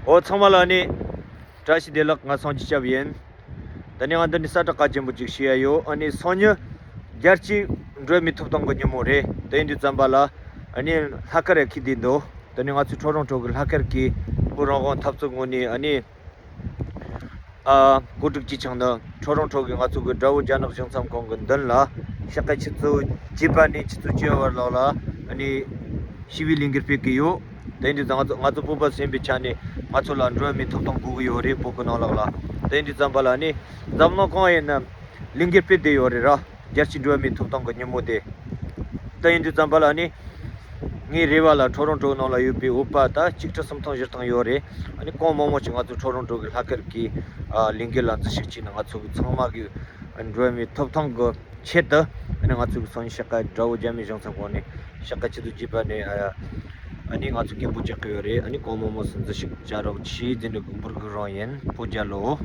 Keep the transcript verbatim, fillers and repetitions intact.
འོ་ཚང་མ་ལ་ནི་བཀྲ་ཤིས་བདེ་ལེགས། ང་སངས་རྒྱས་སྐྱབས་ཡིན། ད་ནི་ང་འདི་ནས་གསལ་བསྒྲགས་གལ་ཆེན་པོ་ཅིག་ཞུ་ཡ་ཡོད། ཨ་ནི་སང་ཉིན་རྒྱལ་སྤྱིའི་འགྲོ་བ་མིའི་ཐོབ་ཐང་གི་ཉིན་མོ་རེད། དེ་ཡིན་དུས་ཙམ་པ་ལ་ཨ་ནི་ལྷག་དཀར་ཡ་ཁི་དེ་འདུག་ད་ནི་ང་ཚོའི་ཊོ་རོན་ཊོ་གི་ལྷག་དཀར་གི་བོད་རང་དབང་འཐབ་རྩོད་ངོས་ནས་ཨ་ནི་ཨ་གོ་སྒྲིག་ཅི་ཆང་ནི་ཊོ་རོན་ཊོ་གི་ང་ཚོ་གི་དགྲ་བོ་རྒྱ་ནག་གཞུང་ཚབ་ཁང་གི་མདུན་ལ་ཤག་ཁ་ཆུ་ཚོད་བརྒྱད་པ་ནས་ཆུ་ཚོད་བཅུ་བར་ལོགས་ལ་ཨ་ནི་ཞི་བའི་ལས་འགུལ་སྤེལ་གི་ཡོད། དེ་འདི་ང་ཚོ་ང་ཚོ་བོད་པ་ཟིན་པའི་ཆ་ནས་ང་ཚོ་ལ་འགྲོ་བ་མིའི་ཐོབ་ཐང་དགོས་ཀྱི་ཡོད་རེད། བོད་ཀྱི་ནང་ལོགས་ལ། དེ་འདི་ཙམ་པ་ལ་ནི་འཛམ་གླིང་གང་ཡིན་ན་ལས་འགུལ་སྤེལ་བསྡད་ཡོད་རེད་ར། རྒྱལ་སྤྱིའི་འགྲོ་བ་མིའི་ཐོབ་ཐང་གི་ཉིན་མོ་དེ། དེ་ཡིན་དུས་ཙམ་པ་ལ་ནི་ངའི་རེ་བ་ལ་ཊོ་རོན་ཊོ་ནང་ལ་ཡོད་པའི་བོད་པ་ད་ཆིག་ཁྲི་སུམ་སྟོང་བཞི་སྟོང་ཡོད་རེད། ཨ་ནི་གང་མང་མང་ཞིག་ང་ཚོ་ཊོ་རོན་ཊོ་གི་ལྷག་དཀར་གྱི་ཨ་ལས་འགུལ་ལ་འཛུལ་ཞུགས་བྱས་ནས་ང་ཚོ་གི་ཚང་མ་གི་འགྲོ་བ་མིའི་ཐོབ་ཐང་གི་ཆེད་དུ། ཨ་ནི་ང་ཚོ་གི་སང་ཉིན་ཤག་ཁ་དགྲ་བོ་རྒྱ་མིའི་གཞུང་ཚབ་ཁང་ནས་ཤག་ཁ་ཆུ་ཚོད་བརྒྱད་པ་ནས་ཨ་ཨ་ནི་ང་ཚོ་སྐད་འབོད་རྒྱག་གི་ཡོད་རེད། ཨ་ནི་གང་མང་མང་སུ་འཛུལ་ཞུགས་བྱ་རོགས་བྱེད་ཟེར་ནས་གུས་འབུལ་གི་རང་ཡིན། བོད་རྒྱལ་ལོ།